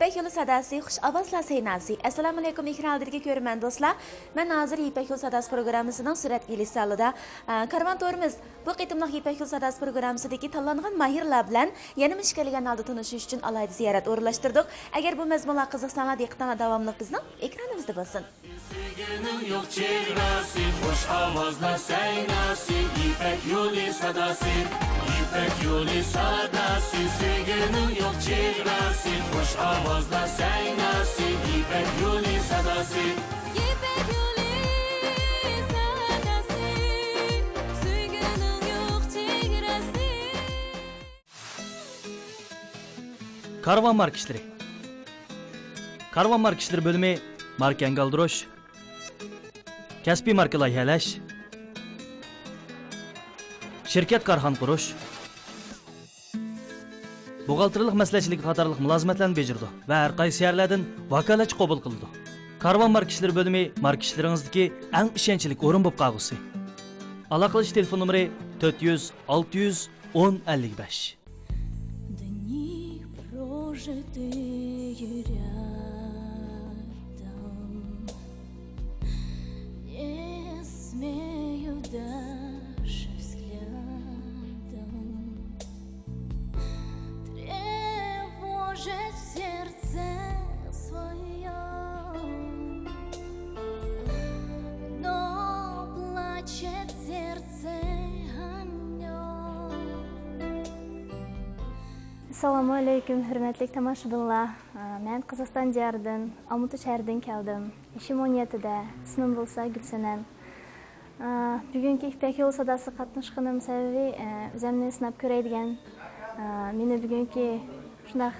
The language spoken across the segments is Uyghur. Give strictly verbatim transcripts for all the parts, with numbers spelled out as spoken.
يىپەك يولى ساداسى، خۇش ئاۋازلار سەيناسى. ئەسسالامۇئەلەيكۇم، ئېكران ئالدىدىكى كۆرۈرمەن دوستلار. مەن ھازىر يىپەك يولى ساداسى پروگراممىسىنىڭ سۈرەت ئېلىش زالىدا. ئە، كارۋان تورىمىز بۇ قېتىملىق يىپەك يولى ساداسى پروگراممىسىدىكى تاللانغان ماھىرلار بىلەن يەنە مۇشۇ كەلگەن ھالدا تونۇشۇش ئۈچۈن ئالاھىدە زىيارەت ئورۇنلاشتۇردۇق. ئەگەر بۇ مەزمۇنلار قىزىقساڭلار، دىققىتىڭلار داۋاملىق بىزنىڭ ئېكرانىمىزدا بولسۇن. سۆيگۈنىڭ يوق چېگراسى، خۇش ئاۋازلار سەيناسى، يىپەك يولى ساداسى، يىپەك يولى ساداسى، سۆيگۈنىڭ يوق چېگراسى، خۇش ئاۋازلار سەيناسى، يىپەك يولى ساداسى. يىپەك يولى ساداسى، سۆيگۈنىڭ يوق چېگراسى. كارۋان ماركا ئىشلىرى. كارۋان ماركا ئىشلىرى بۆلۈمى ماركا ئەنگە ئالدۇرۇش، كەسپىي ماركا لايىھەلەش، شىركەت، كارخانا قۇرۇش، بوغالتىرلىق مەسلىھەتچىلىكى قاتارلىق مۇلازىمەتلەرنى بېجىرىدۇ ۋە ھەر قايسى شەھەرلەردىن ۋاكالەتچى قوبۇل قىلىدۇ. كارۋان ماركا ئىشلىرى بۆلۈمى ماركا ئىشلىرىڭىزدىكى ئەڭ ئىشەنچلىك ئورۇن بولۇپ قالغۇسى. ئالاقىلىشىش تېلېفون نومۇرى تۆت يۈز، ئالتە يۈز، ئون، ئەللىك بەش. Дни, прожитые рядом, не смею даже взглядом тревожить в сердце своём, но плачет сердце о нём. ئەسسالامۇئەلەيكۇم، ھۆرمەتلىك تاماشىبىنلار. مەن قازاقىستان دىيارىدىن، ئالمۇتا شەھىرىدىن كەلدىم. يېشىم ئون يەتتىدە، ئىسمىم بولسا گۈلسەنەم. بۈگۈنكى يىپەك يولى ساداسىغا قاتناشقىنىم سەۋەبى، ئۆزۈمنى سىناپ كۆرەي دېگەن. مېنى بۈگۈنكى شۇنداق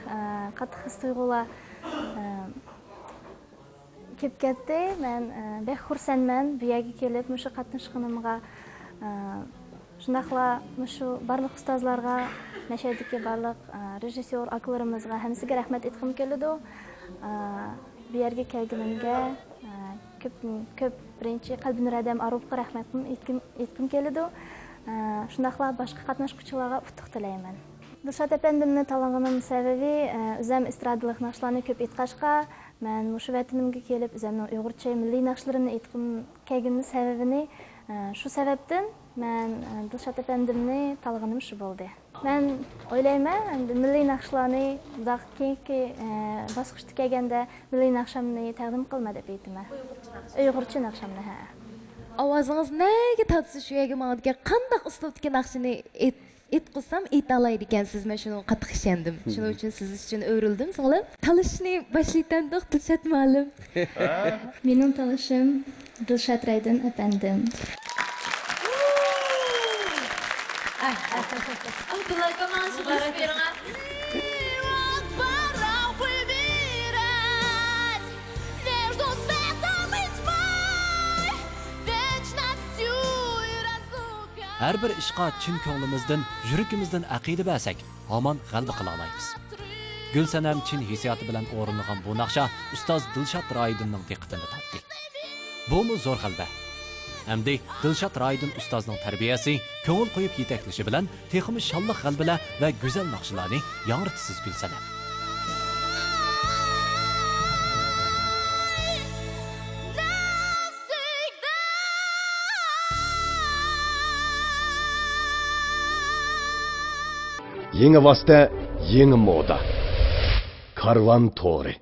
قاتتىق ھېس تۇيغۇلار كېلىپ كەتتى. مەن، ئە، بەك خۇرسەنمەن بۇ يەرگە كېلىپ مۇشۇ قاتناشقىنىمغا. ئە، شۇنداقلا مۇشۇ بارلىق ئۇستازلارغا، مەشەدىكى بارلىق، ئە، رېژىسسيور ئاكىلىرىمىزغا ھەممىسىگە رەھمەت ئېيتقۇم كېلىدۇ. ئە، بۇ يەرگە كەلگىنىمگە، ئە، كۆپ، كۆپ، بىرىنچى قەلبىنۇر ھەدەم ئاروپقا رەھمەت ئېيتقۇم، ئېيتقۇم كېلىدۇ. ئە، شۇنداقلا باشقا قاتناشقۇچىلارغا ئۇتۇق تىلەيمەن. دىلشات ئەپەندىمنى تاللىغىنىم سەۋەبى، ئە، ئۆزۈم ئېسترادىلىق ناخشىلارنى كۆپ ئېيتقاچقا، مەن مۇشۇ ۋەتىنىمگە كېلىپ، ئۆزۈمنىڭ ئۇيغۇرچە مىللىي ناخشىلىرىمنى ئېيتقۇم كەلگىنىنىڭ سەۋەبىنى، ئە، شۇ سەۋەبتىن مەن، ئە، دىلشات ئەپەندىمنى تاللىغىنىم شۇ بولدى. مەن ئويلايمەن، ئەمدى مىللىي ناخشىلارنى بۇنداق كېيىنكى، ئە، باسقۇچتا كەلگەندە مىللىي ناخشامنى تەقدىم قىلىمەن دەپ ئېيتىمەن. ئۇيغۇرچە ناخشا. ئۇيغۇرچە ناخشامنى، ھە. ئاۋازىڭىز نەگە تارتسا، شۇ يەرگە ماڭىدىكەن. قانداق ئۇسلۇبتىكى ناخشىنى ئېيت-، ئېيتقۇزسام، ئېيتالايدىكەنسىز. مەن شۇنىڭغا قاتتىق ئىشەندىم. شۇنىڭ ئۈچۈن سىز ئۈچۈن ئۆرۈلدۈم، سىڭلىم. تالىشىشنى باشلايتتۇق، دىلشات مۇئەللىم. مېنىڭ تالىشىم دىلشات رايدىن ئەپەندىم. ئابدۇللا ئاكا، ماڭا شۇ قوشۇپ بېرىڭە. ھەر بىر ئىشقا چىن كۆڭلىمىزدىن، يۈرىكىمىزدىن ئەقىدە بەرسەك، ھامان غەلىبە قىلالايمىز. گۈلسەنەم چىن ھېسسىياتى بىلەن ئورۇنلىغان بۇ ناخشا ئۇستاز دىلشات رايدىننىڭ دىققىتىنى تارتتى. بۇمۇ زور غەلىبە. ئەمدى دىلشات رايدىن ئۇستازنىڭ تەربىيەسى، كۆڭۈل قويۇپ يېتەكلىشى بىلەن تېخىمۇ شانلىق غەلىبىلەر ۋە گۈزەل ناخشىلارنى ياڭرىتىسىز، گۈلسەنەم. يېڭى ۋاسىتە، يېڭى مودا. كارۋان تورى.